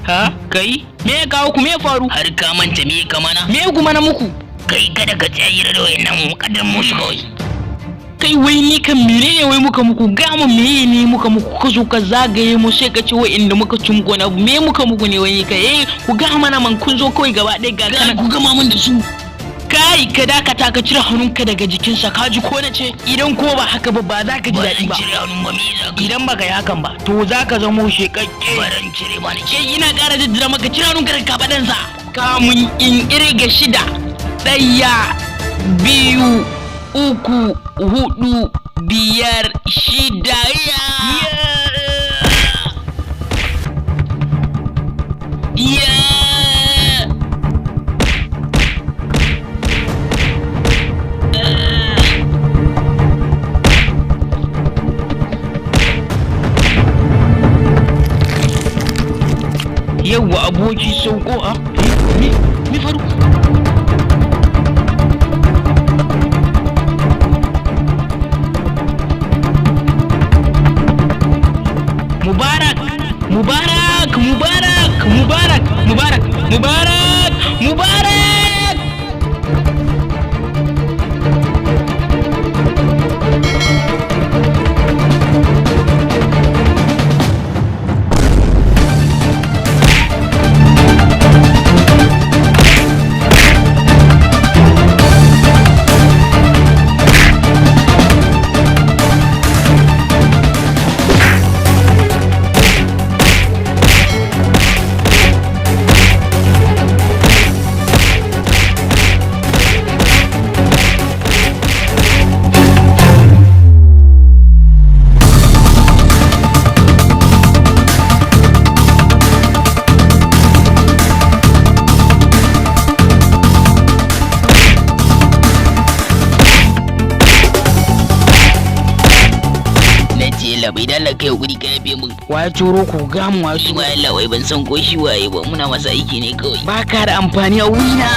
Ha, kai, me ya kawo ku? Me ya faru? Har ka manta me ka mana? Me kuma na muku? Kai, kada ka tsayar da wayannan mukaddar musu kawai. Kai, wai ni kan menene wai muka muku? Gama meye ne muka muku? Ka zo ka zagaye mu, sai ka ce wai inda muka ci muku wani abu. Me muka muku ne wai? Kai, eh, ku ga mana man. Kun zo kawai gaba ɗaya ga kana ku gama mun da su. Kai, ka dakata, ka cire hannunka daga jikinsa, ka ji ko na ce? Idan ko ba haka ba, ba za ka ji Ba daɗi zan ba. cire hannun ba, me za ka? Idan baka yi hakan ba, to za ka zamo shekakke. Ba zan cire ba ni. Ke, ina ƙara jaddada maka, cire hannunka daga kafaɗansa kamun in ƙirga shida. Ɗaya, biyu, uku, hudu, biyar, shida. Ya ya. Yawwa aboki, sauko. A me me faru? Mubarak, Mubarak, Mubarak, Mubarak, Mubarak, Mubarak, Mubarak! Na ce labai, dan Allah kai hakuri, ka yafe mun. Wa ya turo ku? Gamu wa Shi su ma Allah wai ban san ko shi waye ba, muna masa aiki ne kawai. Ba ka da amfani a wurina.